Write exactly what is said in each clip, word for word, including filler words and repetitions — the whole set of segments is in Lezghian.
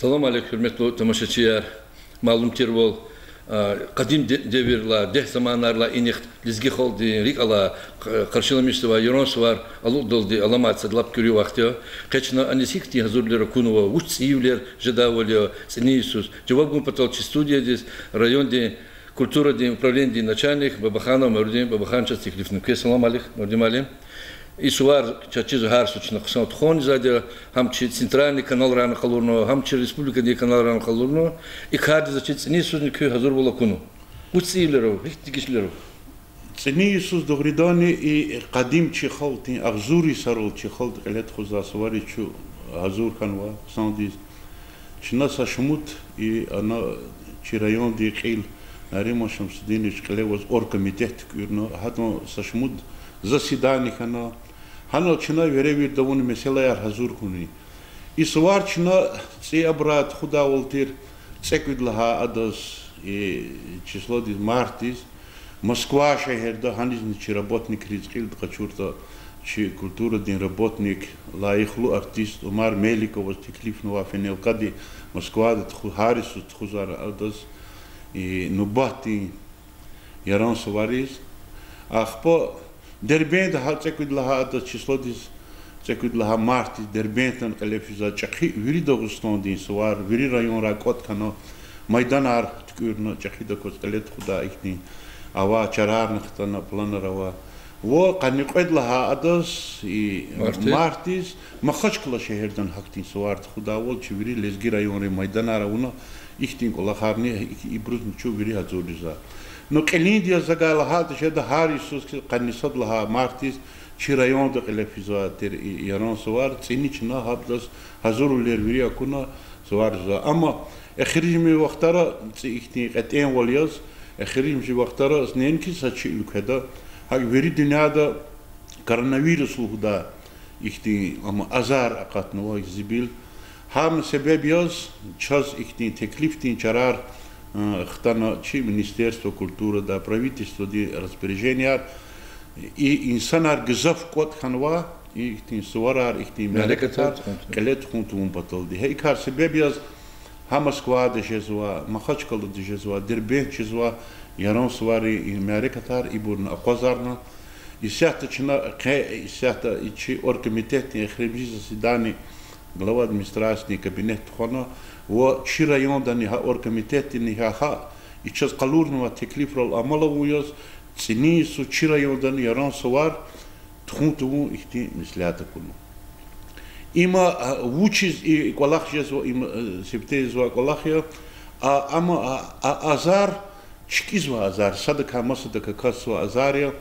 Салам алейк, гьуьрметлу тамашачияр! Малум тирвал, къадим де-, девирдилай, дегь заманайрилай инихъ лезги халкьдин рикӀ алай, къ-, къаршиламишзавай Яран сувар алукьдалди аламай сад лап куьруь вахт я. Къе чна аниз гьихьтин гьазурвилер акунва, вуч цӀийивилер жедайвал я цӀинин йисуз? Жаваб гун патал чи студиядиз райондин культурадин управленидин начальник Бабаханов Мавридин Бабахановичаз теклифна куьн. Салам алейк, Мавридин муаллим. И сувар чаз чизва гьар йисуз чна хъсан тухванвайди я, гьам чи центральный каналрайни къалурнава, гьам чи республикадин каналрайни къалурнава. И кардиз заз чиз цӀинин йисузни куьн гьазурвал акунва. Вуч цӀийивилер ава, гьихьтин дегишвилер ава? ЦӀинин йисуз дугъриданни и къадим чи халкьдин, агъзур йисарал чи халкьди кьиле тухузвай сувариз чун гьазур хьанва хъсандиз. Чна са шумуд и ана чи райондин кьил Нариман Шамсудинович кьиле аваз оргкомитет туькӀуьрна, гьадан са шумуд заседание хьана. Гьанал чна веревирд авуна месэлаяр гьазур хьуна. И сувар чна цӀи абурай тухудайвал тир цӀекӀуьд лагьай адаз, и числодиз, мартдиз, Москва шегьерда, гьанизни чи работникриз кьилди къачуртӀа, чи культурадин работник, лайихлу артист Умар Меликоваз теклифнавай фенелкъади Москвада туху-, гьар йисуз тухузвай адаз, и нубатдин Яран сувариз. Ахпа Дербентда гьа цӀекӀуьд лагьай адаз числодиз, цӀекӀуьд лагьай мартдиз Дербентдани кьиле физвай чӀехи вири Дагъустандин сувар, вири районрай кӀватӀ хьана, майданар туькӀуьрна, чӀехидаказ кьиле тухудай ихьтин авай чарарни хтана, планар авай. Ва къанни кьвед лагьай адаз, и мартдиз, мартдиз Махачкъала шегьердани гьахьтин сувар тухудайвал, чи вири лезги районрин майданар авуна, ихьтин кӀвалахарни ибурузни чун вири гьазурзава. Ну, кьилинди яз завай лагьайтӀа жеда, гьар йисуз хьиз къанни сад лагьай мартдиз чи районда кьиле физвай тир и Яран сувар, цӀини чна гьабдаз гьазурвилер вири акуна, суварзава. Амма эхиримжи вахтара цӀи ихьтин кьетӀенвал яз, эхиримжи вахтара неинки са чи уьлкведа, гьакӀ вири дуьньяда коронавирус лугьудай ихьтин, ам, азар акъатнава, зибил. Гьам себеб яз чаз ихьтин теклифдин чарар, э, хтана чи Министерство культурада, правительстводин распоряженияр, и инсанар гзаф кӀватӀ хьанва, и ихьтин суварар, ихьтин мярекатар кьиле тухун тавун паталди. Гьа и кар себеб яз гьа Москвада жезва, Махачкъалада жезва, Дербент жезва, Яран суварин и мярекатар ибурни акъвазарна. Исятда чна къе, исятда и чи оргкомитетдин эхиримжи заседание глава администрациядин кабинет тухвана, ва чи райондани гьа оргкомитетдини гьа, гьа и чаз къалурнавай теклифрал амал авун яз, цӀинин йисуз чи райондани Яран сувар тухун тавун ихьтин меслят акуна. Има, а, вучиз и кӀвалах жезва, им, э, сифте ийизвай кӀвалах я, а, ама, а, а, азар, чкӀизвай азар, садакай масадакай касзавай азар я.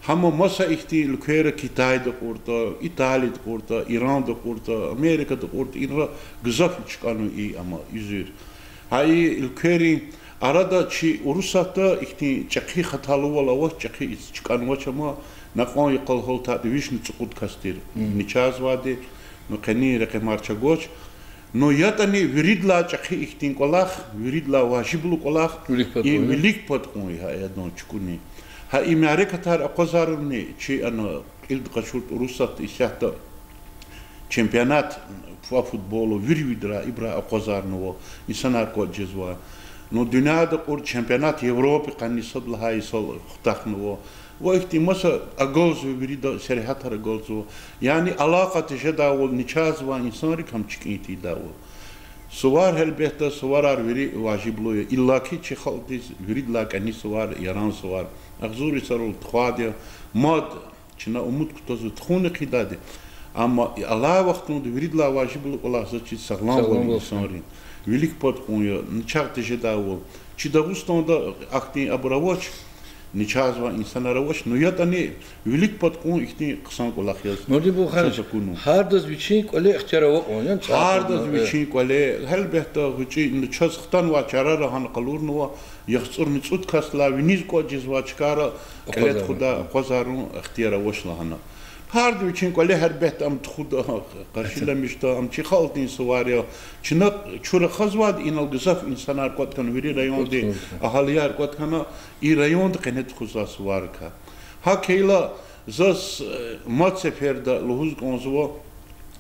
Гьама маса ихьтин уьлквейра, Китайда кьуртӀа, Италияда кьуртӀа, Иранда кьуртӀа, Америкада кьуртӀа, инра гзаф чкӀанва и, ама, уьзуьр. Гьа и уьлквейрин арада чи Урусатда ихьтин чӀехи хаталувал авач, чӀехи ич чкӀанвач, ама накьван йикъал гьалтайтӀа вишни цӀукьуд кас тир начагъзвайди, ну, къенин рекъемар чагъач. Ну, ятӀани виридалай чӀехи ихьтин кӀвалах, виридалай важиблу кӀвалах, вилик пад кьун я гьа ядун чукӀуни. Гьа и мярекатар акъвазарунни чи ана кьилди къачуртӀа Урусатда исятда чемпионат по футболу вири видра ибурай акъвазарнава, инсанар кӀватӀ жезва. Ну, дуьньяда кьуртӀа чемпионат Европы къанни сад лагьай йисал хутахнава. Ва ихьтин маса агалзава, вирида сергьятар агалзава. Яни алакъа тежедайвал, начагъзвай инсанрик гьам чкӀин тийидайвал. Сувар, гьелбетда, суварар вири важиблу я. Иллаки чи халкьдиз виридалай кӀани сувар Яран сувар. Агъзур йисарал тухвайди я, мад чна умуд кутазва тухуни хъийидайди. Амма алай вахтунда виридалай важиблу кӀвалах заз чиз сагъламвал я инсанрин. Вилик пад кьун я, начагъ тежедайвал. Чи Дагъустанда ахьтин абур авач, начагъзвай инсанар авач, ну ятӀани вилик пад кьун ихьтин хъсан кӀвалах яз. Мавридин Бабаханович, гьардаз вичин кӀвале ихтияр ава кьван, яни гьардаз вичин кӀвале, гьелбетда, гъвечӀи, ну, чаз хтанвай чарара гьана къалурнава, яхцӀурни цӀуд касдилай виниз кӀватӀ жезвай чкайра кьиле тухудай акъвазарун ихтияр авач лагьана. Гьарда вичин кӀвале, гьелбетда, ам тухуда, къаршиламишда, ам чи халкьдин сувар я. Чна чура хазвайди инал гзаф инсанар кӀватӀ хьана, вири райондин агьалияр кӀватӀ хьана, и районда къене тухузвай суварикай. ГьакӀ хьайила заз, э, мад сеферда лугьуз кӀанзава,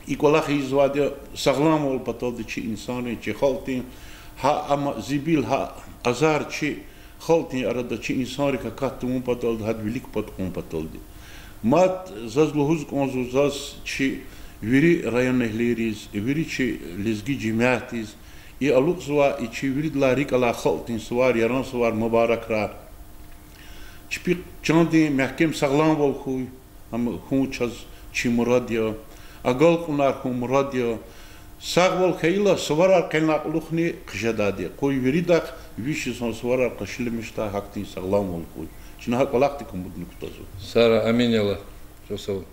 И кӀвалах ийизвайди я сагъламвал паталди чи инсанрин, чи халкьдин, гьа ам зибил, гьа азар чи халкьдин арада, чи инсанрик акат тавун паталди, гьадан вилик пад кьун паталди. Мад заз лугьуз кӀанзава заз чи вири районэгьлийриз, вири чи лезги жемятдиз, и алукьзавай и чи виридалай рикӀ алай халкьдин сувар, Яран сувар мубаракрай. Чпи чандин мягькем сагъламвал хьуй, ам хьун чаз чи мурад я. Агалкьунар хьун мурад я. Сагъвал хьайила, суварар къенлай кьулухъни хъжедайди я. Къуй виридахъ виш йисан суварар къаршиламишдай гьахьтин сагъламвал хьуй. Чна гьа кӀвалахдик умудни кутазва. Сара, амин я Аллагь. Чан сагъ.